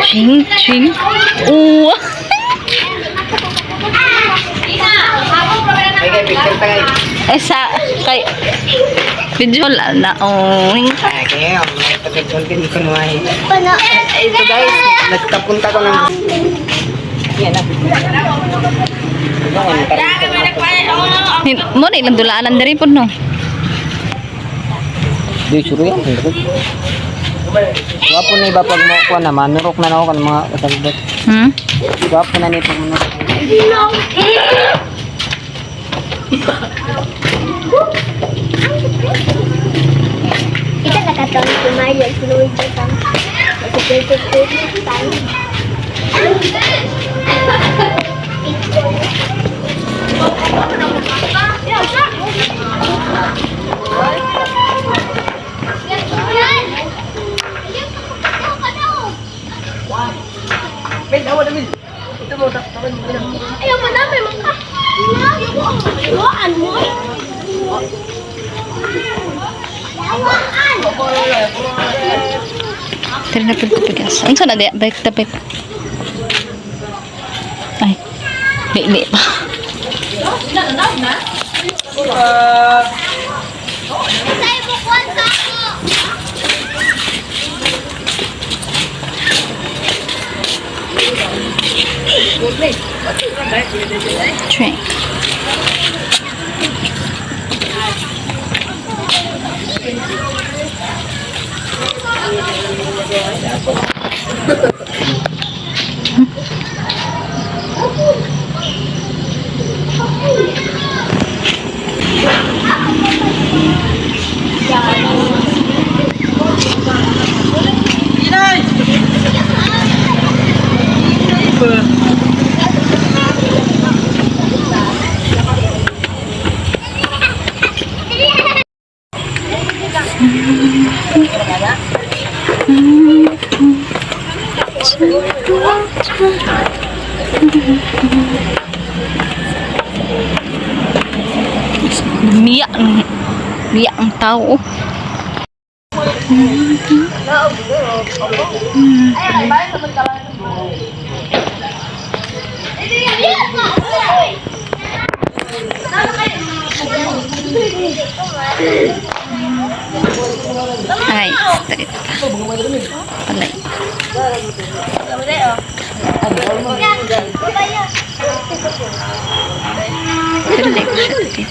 Ching, ching. Oo. Ay, kay picture tayo. Ay, sa, kay, video lang na, oh. Ay, kaya, may picture din ko naman. Ito guys, nagkapunta ko ng. Yan na. Mo na ilang dulaanan diri po, no? Di sure yan. Gwapo na iba pag mo ko na manurok na ako kan mga kasalbot. Gwapo na ni pag manurok. Ito nakatawag si Mario, si Luigi pang. Si pang. Ayaw mo na, may mga. Iwaan mo. Iwaan! Tira na pud pigas. Unsa na di? Bike tapik. Ay. Di pa. Sa ibukuan sa ako! Drink. Miya ang miya ang tao. Ay, straight pa. Palay. Pero like ko siya dito.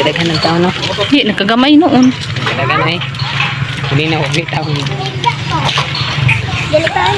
Kadaghan ng tao no. Di, nagkagamay noon. Kadaghan eh. Hindi na uli tao. Dali pa.